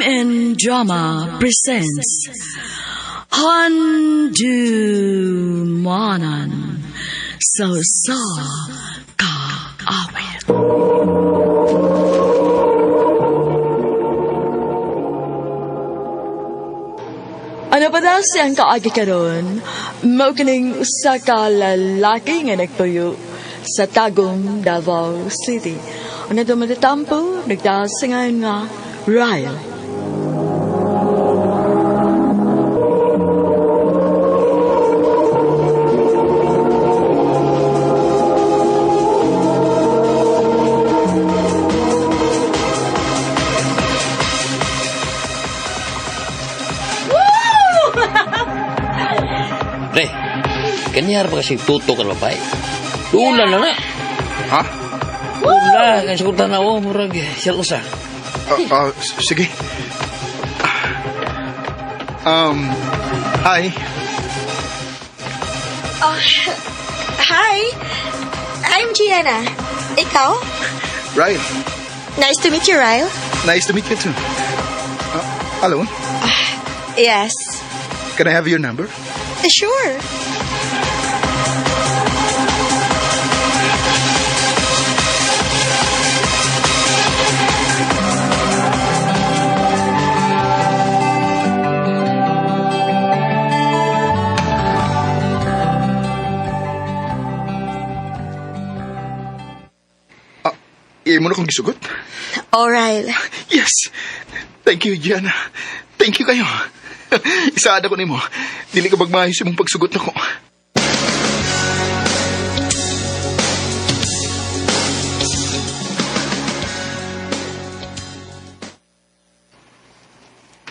MN Drama presents Handumanan sa Usa Ka Awit. Ano pa daw siyang kaagi karon? Mao kining usa ka lalaki nga nagpuyo sa Tagum, Davao City. Ang atong matatampo, nagtaas nga Ryle. Pre, kanyar pa kasi tuto ka babae. Dula na na. Ha? Dula, kaya sa na oh, murag siya usa. Sige. Hi. Oh, hi. I'm Gianna. Ikaw? Ryle. Nice to meet you, Ryle. Nice to meet you too. Alone? Yes. Can I have your number? Sure. Imo na kong gisugot? Oh, Ryle. Yes. Thank you, Gianna. Thank you kayo. Isaad ako nimo. Dili ka magmaayos imong pagsugot nako.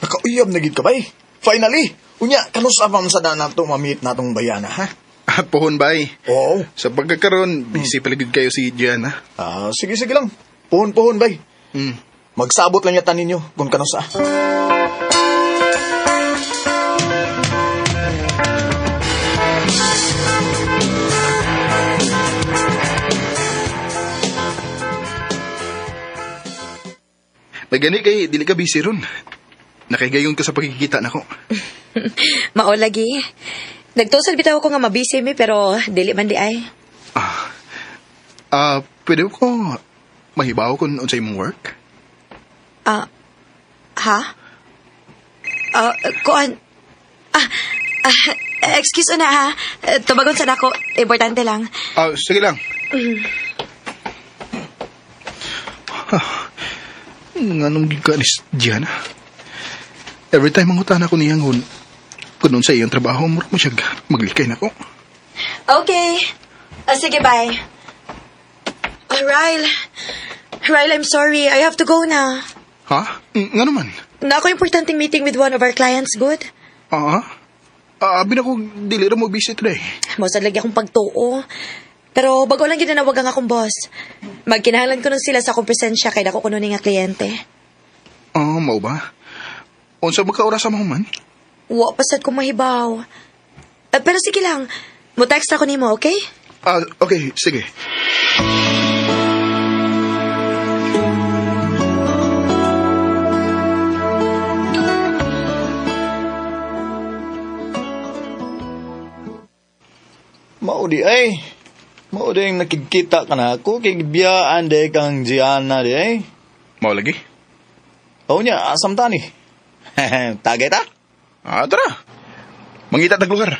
Nakauyab na gid ka bay. Finally! Unya, kanus pa man sa na nato ma-meet natong bayana, ha? Pohon bay. Oo. Sa pagkakaroon, busy palagid kayo si Gianna. Ah, sige, sige lang. Pohon-pohon, bay. Magsabot lang yata ninyo kung kanus ah. May gani kay dili ka busy ron. Nakahigayon ka sa pagkikita nako. Mao lagi. Nagtusol bitaw ko nga mabisi mi pero dili man di ay. Pwede ko mahibaw kung unsay imong work? Ha? Kuan. Excuse na ha. Tubagon sa nako. Importante lang. Sige lang. Nganong giga ni Gianna? Every time mangutan ako niyang kung sa iyong trabaho, mura mo siya maglikay na ko. Okay. Sige, bye. Ryle. Ryle, I'm sorry. I have to go na. Ha? Nga naman? Na ako importanteng meeting with one of our clients, good? Abi na ko, dili ra mo busy today. Mosad lagi akong pagtuo. Pero bago lang ginanawag ang akong boss. Magkinahanglan ko nun sila sa akong presensya kay dako kuno ni nga kliyente. Mao ba? Unsa ba ka oras sa mahuman? Wa pasad ko mahibaw. Pero sige lang. Mo-text ako nimo, okay? Okay, sige. Mao di ay. Mao di ang nakikita ka na ako kay gibiyaan di kang Gianna di ay. Mao lagi? Oo niya, asam ta ni. Tagay ta? Tara. Mangita tag lugar.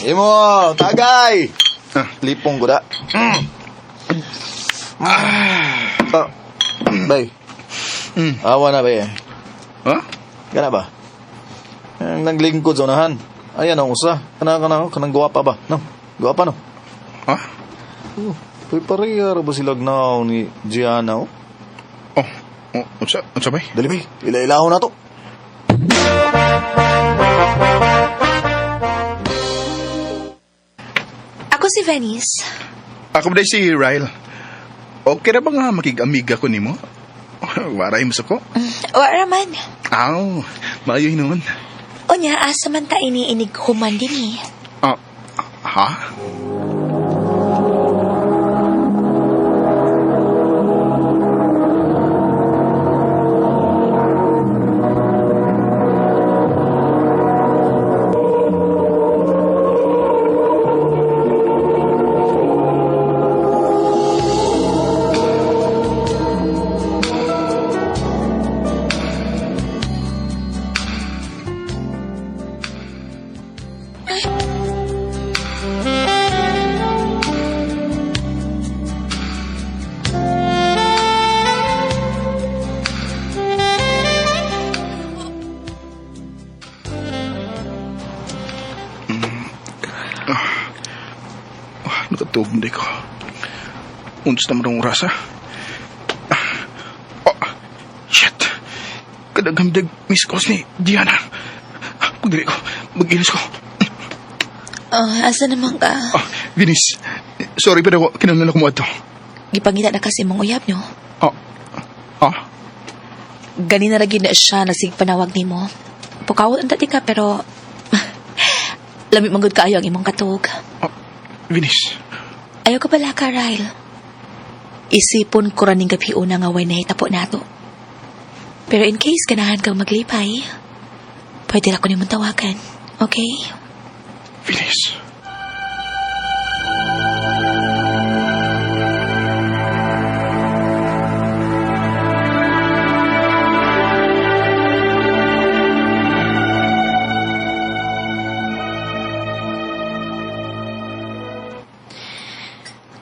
Imo, tagay. Lipong ko da. Bay. Awa na bay. Ha? Kana ba? Ang naglingkod sa unahan. Ayan ang usa. Kana kana kanang guwapa ba? No. Guwapa no. Ha? Oh, uy, pareha ra ba sila gnaw ni Gianna? Oh? Oh, unsa unsa bay? Dali bay, ila-ilahon na to. Ako si Venice. Ako ba si Ryle? Okay ra ba nga makig-amiga ko nimo? Waray mo sa ko? Wala man. Aw, maayo hinuon. Unya, asa man ta iniinig human din eh. Ha? Ah, nakatug na ko. Unsa naman ang oras, ha? Ah, oh, shit. Kadagamdag miss calls ni Diana. Ah, pagdiri ko, mag-ilis ko. Oh, asa naman ka? Ah, Venice, sorry pero kinahanglan ako mo ato. Gipangita na kasi mong uyab, no? Ah, ah, Ganina ra gyud na siya nasigpanawag nimo. Pukawon ang dati ka pero lami man gud kaayo ang imong katuog. ah, Venice. Ayaw ka pala ka, Ryle. Isipon ko ra ning gabi una nga way nahitabo nato. Pero in case ganahan kang maglipay, pwede ra ko nimong tawagan. Okay? Venice.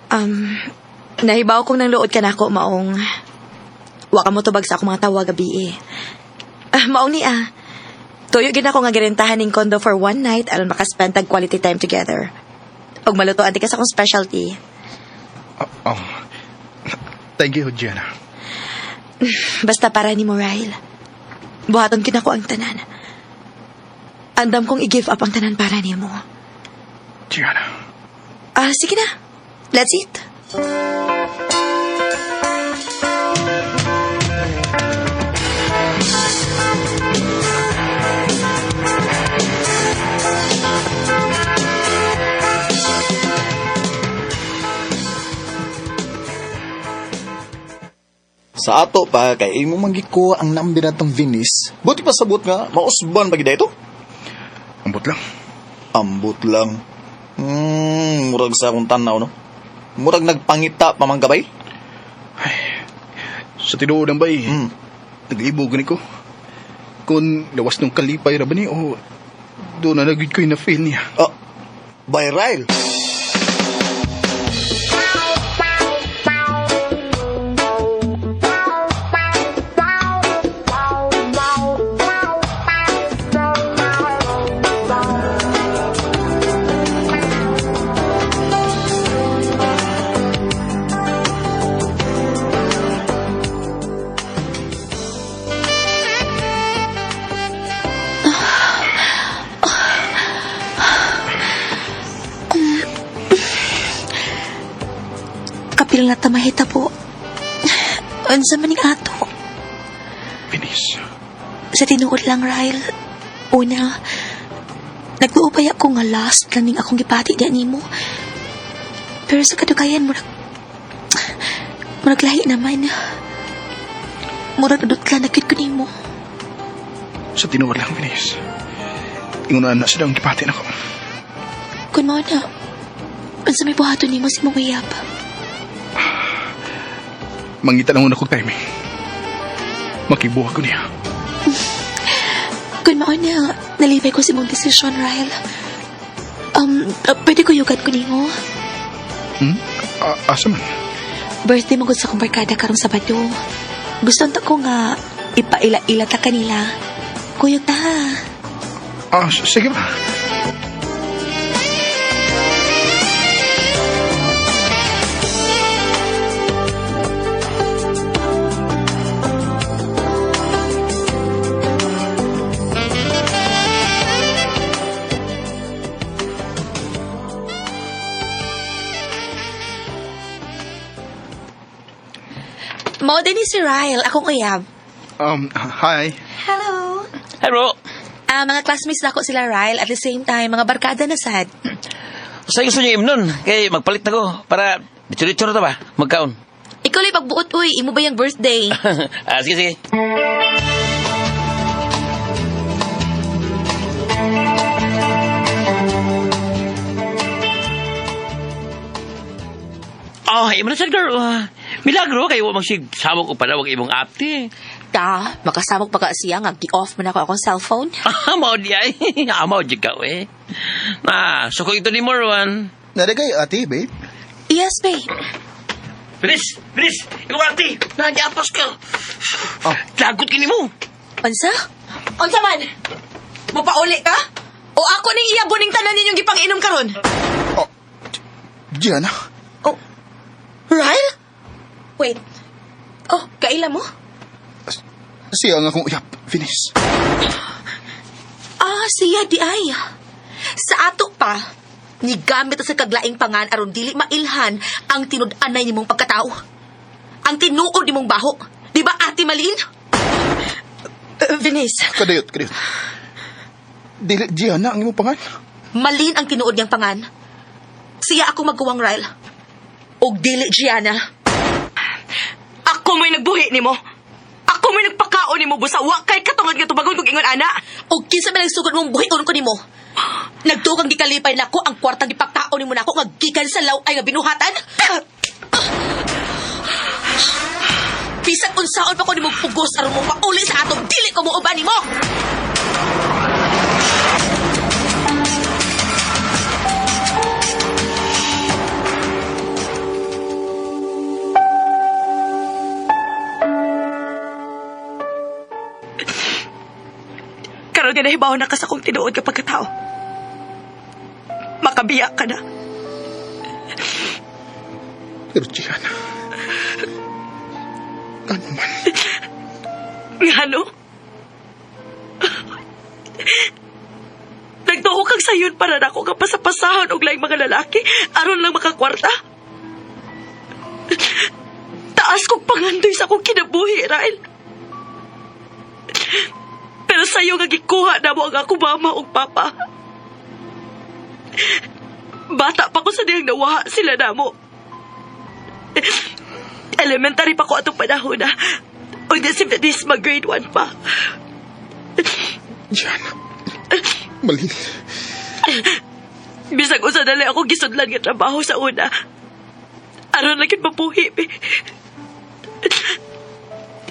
Um, nahibaw kong nang luod ka na ako, maong. Wa ka mo tubag sa akong mga tawag gabi eh. Ah, maong ni ah. Tuyo gid ako nga girentahan ning condo for one night aron makaspend tag quality time together. Og malutoan di ka sa akong specialty. Ah, oh. Thank you, Gianna. Basta para ni Ryle. Buhaton gid ako ang tanan. Andam kong i-give up ang tanan para nimo. Gianna. Ah, sige na. Let's eat. Sa ato pa, kay imo man gikuha ang number natong Venice. Buti pa sabot nga, mausban pa gid ito. Ambot lang. Ambot lang. Murag sa akong tanaw, no? Murag nagpangita pa man kabay. Sa tinuod ang bay, nag-ibog ni ko. Kung lawas nung kalipay ra ba ni o doon na nagid ko yung na-feel niya. Ah, by Ryle. Kapil na tamahita po. Unsa man ning ato? Venice. Sa tinuod lang, Ryle. Una, nagduupay ako nga last lang ning akong gipati diya nimo. Pero sa kadugayan, murag lahi naman. Murag nadutla na gid ko nimo. Sa tinuod lang, Venice. Ingunan na sila ang gipatin ako. Kun mao na, unsa may buhaton nimo si mong uyab. Mangita lang una kog timing. Makibuha ko niya. Kun mao na, nalipay ko si mong desisyon, Ryle. Pwede ko yugat ko nimo. Hmm? Asa man? Birthday mo gud sa akong barkada karong Sabado. Gusto unta ko nga ipaila-ila ta kanila. Kuyog ta. Ah, sige ba? Mao din ni si Ryle, akong uyab. Hi. Hello. Hi, bro. Ah, mga classmates na ako sila Ryle at the same time mga barkada na sad. Sa gusto niyo imnon, kay magpalit na ko para diretso na ta ba? Magkaon. Ikaw lang pagbuot, uy. Imo ba yung birthday? Ah, sige, sige. Oh, imo na sad girl. Ah, milagro kay wa magsig samok og panawag imong ate. Ta, makasamok pa ka siya nga gi-off man ako akong cellphone. Ah, mao di ay. Ah, mao di ka eh. Na, so ko ito ni Morwan. Nari kay ate, babe. Yes, babe. Bilis, bilis. Imong ate, nagyapas ka. Oh. Lagot kini mo. Unsa? Unsa man? Mupauli ka? O ako ning iya buning tanan ninyong gipang-inom karon? Oh, Gianna. Oh. Ryle? Wait. Oh, kaila mo? Siya nga akong uyap, Venice. Ah, siya di ay. Sa ato pa, ni gamit sa kaglaing pangan aron dili mailhan ang tinud-anay nimong pagkatao. Ang tinuod nimong baho. Di ba, Ate Malin? Venice, Kadayot, kadayot. Dili, Gianna, ang imong pangan. Malin ang tinuod niyang pangan. Siya ako magkuwang Ryle. Og dili Gianna. Ako may nagbuhi nimo. Ako may nagpakaon nimo busa wa kay katungod nga tubagon kog ingon ana. Og kinsa man ang sugod mong buhion ko nimo? Nagtukang gikalipay nako ang kwartang gipakaon nimo nako nga gikan sa law ay nga binuhatan. Bisan unsaon pa ko nimo pugos aron mo pauli sa atong dili ko muuban nimo. Karon nga nahibaw na ka sa kong tinuod nga pagkatao. Makabiya ka na. Pero Gianna, ano man? Ngano? Nagtuo kang sayon para nako nga pasapasahan og laing mga lalaki aron lang makakwarta. Taas kong pangandoy sa akong kinabuhi, Rael. Pero sayo nga gikuha na mo ang ako mama ug papa. Bata pa ko sa diyang nawaha sila namo. Elementary pa ko atong panahon na. O dis mag grade 1 pa. Gianna, malin. Bisag usa dali ako gisudlan nga trabaho sa una. Aron lang gyud mabuhi. Be.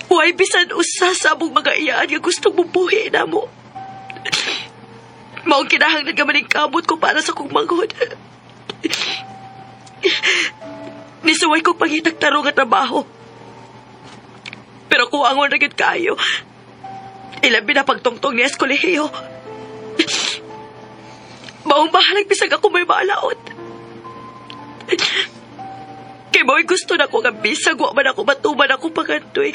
Why bisan usa sa among mga iyaan nga gustong mabuhi na mo. Maong kinahanglan ka maning kamot ko para sa kong manghod. Nisuway kong pangitag tarong nga trabaho. Pero kuangon ra gyud kaayo. Ilabi na pagtungtong niya sa kolehiyo. Maong bahalag bisag ako may maalaot. Kay mao'y gusto na ko nga bisag wa man ako matuman ako pangandoy.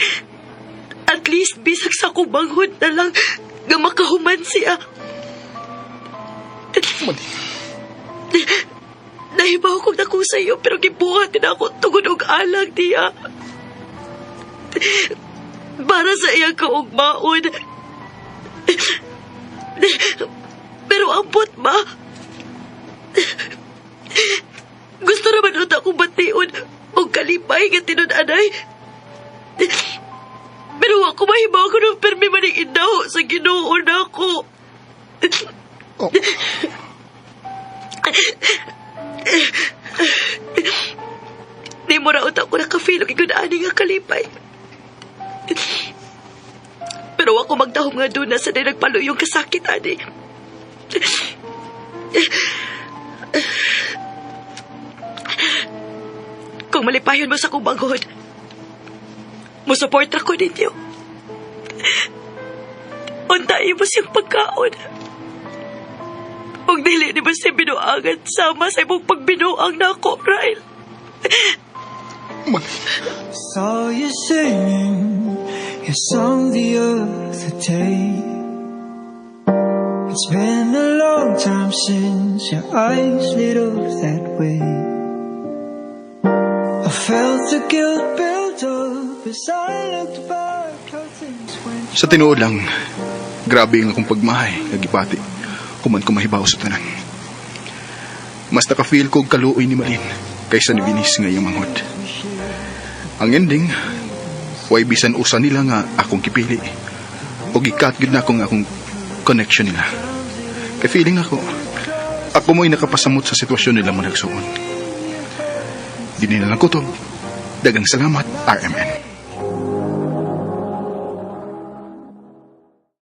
At least bisag sa akong manghod na lang nga makahuman siya. Malin. Nahibaw kong dako sa iyo pero gibuhat din ako tungod og alang niya. Para sa iyang kaugmaon. Pero ambot ba? Gusto naman unta akong bation og kalipay nga tinud-anay. Pero ako mahibaw ko ng permi maning inaw sa Ginoo nako. Oh, Di mo ra unta ko nakafeel og ingon ani nga kalipay. Pero ako magdahom nga doon na sa day nagpaluyong kasakit ani. Kung malipayon mo sa akong banghod, musupport ra ko ninyo. Unta mo siyang pagkaon. Ug dili ni mo siya binuangan sama sa imong pagbinuang nako, Ryle. malin. Saw you singing your song the other day. It's been a long time since your eyes lit up that way. I felt the guilt build up as I looked back how things went. Sa tinuod lang, grabe ang akong pagmahay, nagipati, kuman ko mahibaw sa tanan. Mas naka-feel ko og kaluoy ni Marin kaysa ni Venice nga iyang manghod. Ang ending, way bisan usa nila nga akong gipili. O gi-cut gyud nako ang akong connection nila. Kay feeling nako, ako mo'y nakapasamot sa sitwasyon nila managsuon. Di nila lang kutob. Daghang salamat, RMN.